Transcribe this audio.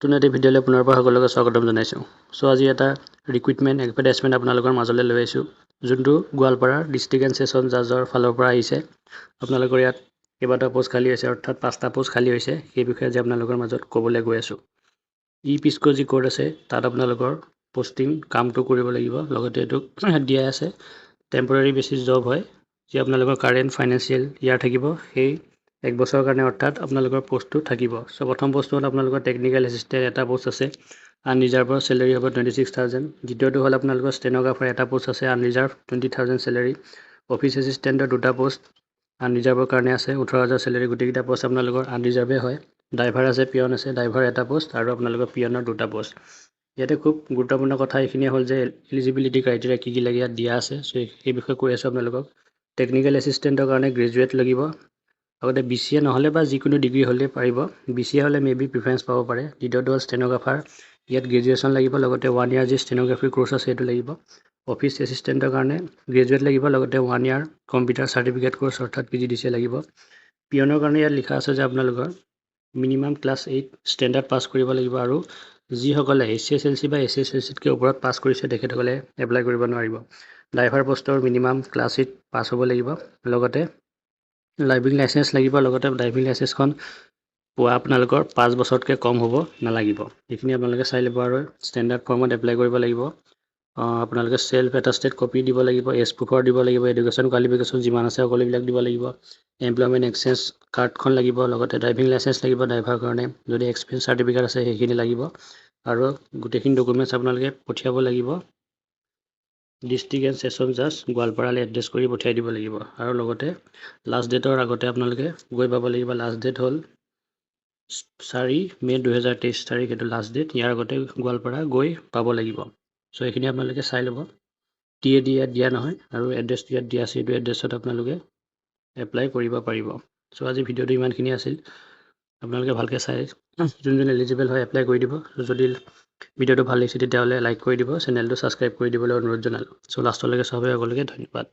নতুন এটি ভিডিঅ'লৈ পুনৰবাৰ সকলোকে স্বাগতম জনাইছোঁ। চ' আজি এটা ৰিক্ৰুইটমেণ্ট এডভাৰটাইজমেণ্ট আপোনালোকৰ মাজলৈ লৈ আহিছোঁ, যোনটো গোৱালপাৰাৰ ডিষ্ট্ৰিক্ট এণ্ড ছেছন জাজৰ ফালৰ পৰা আহিছে। আপোনালোকৰ ইয়াত কেইবাটাও পষ্ট খালী হৈছে, অৰ্থাৎ পাঁচটা পষ্ট খালী হৈছে। সেই বিষয়ে আজি আপোনালোকৰ মাজত ক'বলৈ গৈ আছোঁ। ই পিস্কো যি কোৰ্ট আছে, তাত আপোনালোকৰ পষ্টিং কামটো কৰিব লাগিব। লগতে এইটো দিয়াই আছে, টেম্পৰাৰী বেচিছ জব হয়, যি আপোনালোকৰ কাৰেণ্ট ফাইনেন্সিয়েল ইয়াৰ থাকিব, সেই এক বছৰৰ কাৰণে অৰ্থাৎ আপোনালোকৰ পষ্টটো থাকিব। চ' প্ৰথম পষ্টটো হ'ল আপোনালোকৰ টেকনিকেল এছিষ্টেণ্ট, এটা পষ্ট আছে আনৰিজাৰ্ভৰ, চেলেৰি হ'ব 26,000। দ্বিতীয়টো হ'ল আপোনালোকৰ ষ্টেন'গ্ৰাফাৰ, এটা পষ্ট আছে আনৰিজাৰ্ভ, 20,000 চেলেৰি। অফিচ এছিষ্টেণ্টৰ দুটা পষ্ট আনৰিজাৰ্ভৰ কাৰণে আছে, 18,000 চেলেৰি। গোটেইকেইটা পষ্ট আপোনালোকৰ আনৰিজাৰ্ভে হয়। ড্ৰাইভাৰ আছে, পিয়ন আছে। ড্ৰাইভাৰ এটা পষ্ট আৰু আপোনালোকৰ পিয়নৰ দুটা পষ্ট। ইয়াতে খুব গুৰুত্বপূৰ্ণ কথা এইখিনিয়ে হ'ল যে এলিজিবিলিটি ক্ৰাইটেৰিয়া কি কি লাগে ইয়াত দিয়া আছে। চ' সেই বিষয়ে কৈ আছোঁ আপোনালোকক। টেকনিকেল এছিষ্টেণ্টৰ কাৰণে গ্ৰেজুৱেট লাগিব, লগতে বি চি এ নহ'লে বা যিকোনো ডিগ্ৰী হ'লেই পাৰিব। বি চি এ হ'লে মে বি প্ৰিফাৰেঞ্চ পাব পাৰে। দ্বিতীয়টো হ'ল ষ্টেন'গ্ৰাফাৰ, ইয়াত গ্ৰেজুৱেশ্যন লাগিব, লগতে ওৱান ইয়াৰ যি ষ্টেন'গ্ৰাফী কৰ্চ আছে সেইটো লাগিব। অফিচ এছিষ্টেণ্টৰ কাৰণে গ্ৰেজুৱেট লাগিব, লগতে one year computer certificate course, অৰ্থাৎ পি জি ডি চি এ লাগিব। পিয়নৰ কাৰণে ইয়াত লিখা আছে যে আপোনালোকৰ মিনিমাম ক্লাছ 8 ষ্টেণ্ডাৰ্ড পাছ কৰিব লাগিব আৰু যিসকলে এইচ এছ এল চি বা এইচ এছ এল চিতকৈ ওপৰত পাছ কৰিছে, তেখেতসকলে এপ্লাই কৰিব নোৱাৰিব। ড্ৰাইভাৰ পষ্টৰ মিনিমাম ক্লাছ 8 পাছ হ'ব লাগিব, লগতে ড্ৰাইভিং লাইচেঞ্চ লাগিব, লগতে ড্ৰাইভিং লাইচেঞ্চখন পোৱা আপোনালোকৰ 5 বছৰতকৈ কম হ'ব নালাগিব। এইখিনি আপোনালোকে চাই ল'ব আৰু ষ্টেণ্ডাৰ্ড ফৰ্মত এপ্লাই কৰিব লাগিব। আপোনালোকে চেল্ফ এটাষ্টেড কপি দিব লাগিব, এজ প্ৰুফৰ দিব লাগিব, এডুকেশ্যন কোৱালিফিকেশ্যন যিমান আছে সকলোবিলাক দিব লাগিব, এমপ্লয়মেণ্ট এক্সচেঞ্জ কাৰ্ডখন লাগিব, লগতে ড্ৰাইভিং লাইচেঞ্চ লাগিব ড্ৰাইভাৰৰ কাৰণে, যদি এক্সপিৰিয়েঞ্চ চাৰ্টিফিকেট আছে সেইখিনি লাগিব। আৰু গোটেইখিনি ডকুমেণ্টছ আপোনালোকে পঠিয়াব লাগিব ডিষ্ট্ৰিক্ট এণ্ড ছেছন জাজ, গোৱালপাৰালৈ এড্ৰেছ কৰি পঠিয়াই দিব লাগিব। আৰু লগতে লাষ্ট ডেটৰ আগতে আপোনালোকে গৈ পাব লাগিব। লাষ্ট ডেট হ'ল 4 মে' 2023 তাৰিখ, এইটো লাষ্ট ডেট। ইয়াৰ আগতে গোৱালপাৰা গৈ পাব লাগিব। চ' এইখিনি আপোনালোকে চাই ল'ব। টি এ ডি ইয়াত দিয়া নহয় আৰু এড্ৰেছটো ইয়াত দিয়া আছে, এইটো এড্ৰেছত আপোনালোকে এপ্লাই কৰিব পাৰিব। চ' আজি ভিডিঅ'টো ইমানখিনি আছিল। আপোনালোকে ভালকৈ চাই যোন যোন এলিজিবল হয় এপ্লাই কৰি দিব। যদি ভিডিঅ'টো ভাল লাগিছে, তেতিয়াহ'লে লাইক কৰি দিব, চেনেলটো ছাবস্ক্ৰাইব কৰি দিবলৈ অনুৰোধ জনালোঁ। চ' লাষ্টলৈকে চবে সকলোকে ধন্যবাদ।